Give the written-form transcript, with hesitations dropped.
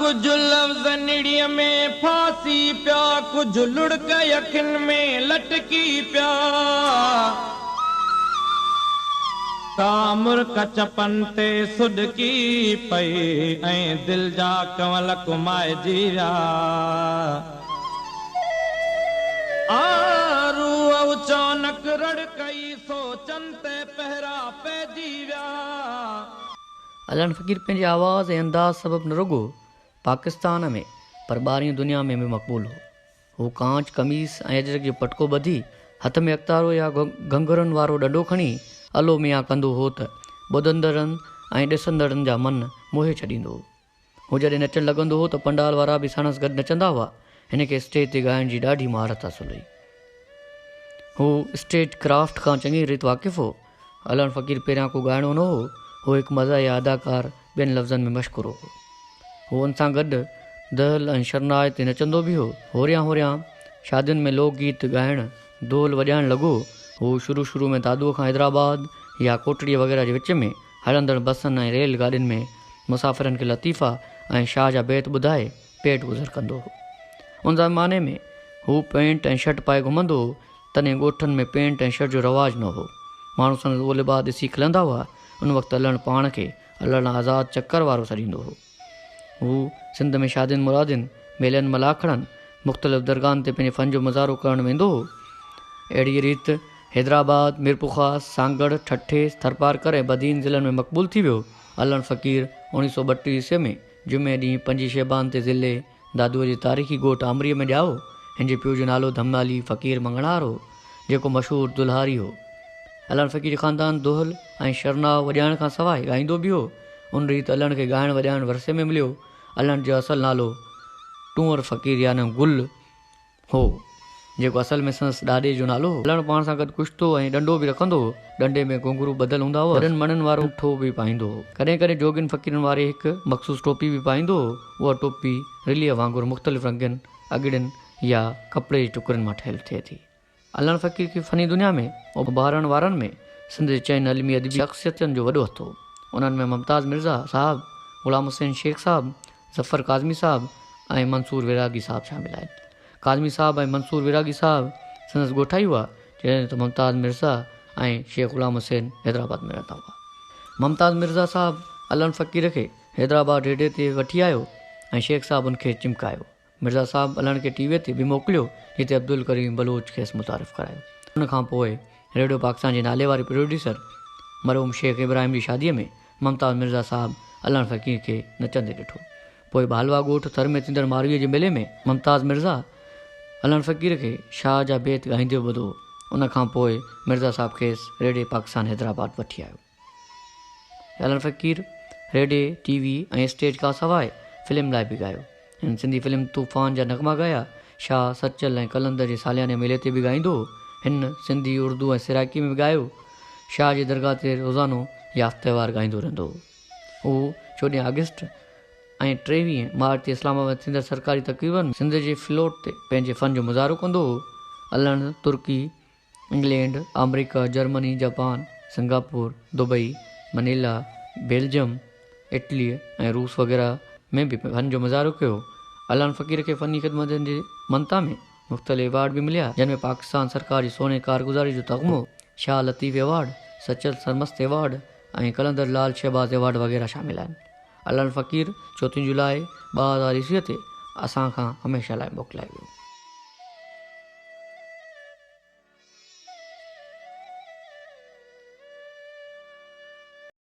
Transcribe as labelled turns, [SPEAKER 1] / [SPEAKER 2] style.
[SPEAKER 1] ڪجهه لفظ نڙيء ۾ ڦاسي پيا، ڪجهه لڙڪ اکين ۾ لٽڪي پيا. ڪا مرڪ چپن تي سڏڪي پئي ۽ دل جا ڪنول ڪومائجي ويا. آ روح اچانڪ رڙ ڪئي، سوچن تي پهرا پئجي ويا.
[SPEAKER 2] علڻ فقير پنهنجي آواز ۽ انداز سبب نه رڳو پاڪستان ۾ پر ٻاهرين دنيا ۾ به مقبول هو. هو ڪانچ، قميص ۽ اجرڪ جو پٽڪو ٻڌي، هٿ ۾ اڪتارو يا گهنگهرن وارو ڏنڊو کڻي الو ميان ڪندو هو ته ٻڌندڙن ۽ ڏسندڙن جا من موهي ڇڏيندو هو. هو جڏهن نچڻ لڳندو هو ته پنڊال وارا به ساڻس گڏ نچندا هئا. هن کي اسٽيج تي ڳائڻ جي ڏاڍي مهارت حاصل هئي. هو اسٽيج ڪرافٽ کان چڱيء ريت واقف هو. علڻ فقير پهريان ڪو ڳائڻو نه هو. هو هڪ مزاحيه اداڪار، ٻين لفظن ۾ مشڪرو هو. هو ان سان گڏ دهل ۽ شرناء تي نچندو به هو. هوريان هوريان شادين ۾ لوڪ گيت ڳائڻ، دهل وڄائڻ لڳو. هو شروع شروع ۾ دادوء کان حيدرآباد يا ڪوٽڙيء وغيره جي وچ ۾ هلندڙ بسن ۽ ريل گاڏين ۾ مسافرن کي لطيفا ۽ شاهه جا بيت ٻڌائي پيٽ گذر ڪندو هو. ان زماني ۾ هو پينٽ ۽ شرٽ پائي گهمندو هو، تڏهن ڳوٺن ۾ پينٽ ۽ شرٽ جو رواج نه هو. ماڻهو سندس اهو لباس ڏسي کلندا هئا. ان وقت علڻ پاڻ کي علڻ آزاد چڪر وارو سڏيندو هو. هو سنڌ ۾ شادين مرادين، ميلن ملاکڙن، مختلف درگاهن تي پنهنجي فن جو مظاهرو ڪرڻ ويندو هو. اهڙيء ريت حيدرآباد، ميرپورخاص، سانگهڙ، ٺٽي، ٿرپارڪر ۽ بدين ضلعن ۾ مقبول ٿي ويو. علڻ فقير اوڻيهه سؤ ٻٽيهه عيسويء ۾ جمعي ڏينهن پنجين شعبان تي ضلعي دادوء جي تاريخي ڳوٺ آمريء ۾ ڄائو. هن جي پيء جو نالو ڌمالي فقير مڱڻهار هو، جيڪو مشهور دلهاري هو. علڻ فقير جو خاندان دهل ۽ شرناء وڄائڻ کان سواء ڳائيندو به هو. ان ريت علڻ کي ڳائڻ وڄائڻ ورثي ۾ مليو. علڻ جو اصل نالو ٽونئر فقير يعني گل هو، جيڪو اصل ۾ سندس ڏاڏي جو نالو هو. علڻ پاڻ سان گڏ ڪشتو ۽ ڏنڊو به رکندو هو. ڏنڊي ۾ گهنگهرو ٻڌل هوندا هئس. وڏن مڻن وارو انگوٺو به پائيندو هو. ڪڏهن ڪڏهن جوڳين فقيرن واري هڪ مخصوص ٽوپي به پائيندو هو. اها ٽوپي رليء وانگر مختلف رنگين اڳڙين يا ڪپڙي جي ٽڪرين مان ٺهيل ٿئي ٿي. علڻ فقير کي فني دنيا ۾ اڀارڻ وارن ۾ سنڌ جي چئن علمي ادبي شخصيتن جو وڏو هٿ هو. انهن ۾ ممتاز مرزا صاحب، غلام حسين شيخ صاحب، ظفر ڪاظمي صاحب ۽ منصور ويراڳي صاحب شامل آهن. ڪاظمي صاحب ۽ منصور ويراڳي صاحب سندس ڳوٺائي هئا، جڏهن ته ممتاز مرزا ۽ شيخ غلام حسين حيدرآباد ۾ رهندا هئا. ممتاز مرزا صاحب علڻ فقير کي حيدرآباد ريڊيو تي وٺي آيو ۽ شيخ صاحب ان کي چمڪايو. مرزا صاحب علڻ کي ٽي وي تي به موڪليو، جتي عبدالڪريم بلوچ کيس متعارف ڪرايو. ان کان پوء ريڊيو پاڪستان جي ناليواري پروڊيوسر مرحوم شيخ ابراهيم جي شاديء ۾ ممتاز مرزا صاحب علڻ فقير کي نچندي ڏٺو. پوء ڀالوا ڳوٺ ٿر ۾ ٿيندڙ مارويء جي ميلي ۾ ممتاز مرزا علڻ فقير کي شاهه جا بيت ڳائيندي ٻڌو. ان کان پوء مرزا صاحب کيس ريڊيي پاڪستان حيدرآباد وٺي آيو. علڻ فقير ريڊيي، ٽي وي ۽ اسٽيج کان سواء فلم لاء به ڳايو. هن سنڌي فلم طوفان جا نغما ڳايا. شاهه، سچل ۽ قلندر جي سالياني ميلي تي به ڳائيندو هو. هن سنڌي، اردو ۽ سرائيڪي ۾ به ڳايو. شاهه جي درگاهه تي روزانو يا هفتيوار ڳائيندو رهندو هو. هو چوڏهين آگسٽ ۽ ٽيويهين مارچ تي اسلام آباد ۾ ٿيندڙ سرڪاري تقريبن ۾ سنڌ جي فلوٽ تي پنهنجي فن جو مظاهرو ڪندو هو. علڻ، ترڪي، انگلينڊ، آمريڪا، Germany, Japan, Singapore, Dubai, Manila, Belgium, Italy ۽ روس وغيره ۾ به فن جو مظاهرو ڪيو. علڻ فقير کي فني خدمتن جي مڃتا ۾ مختلف ايوارڊ به مليا، جن ۾ پاڪستان سرڪار جي سوني ڪارگذاري جو تغمو، Shah Latif award, Sachal Sarmast award ۽ Qalandar Lal Shahbaz award وغيره شامل آهن. علڻ فقير چوٿين جولاء 2000 عيسويء تي اسان کان هميشه لاء موڪلائي ويو.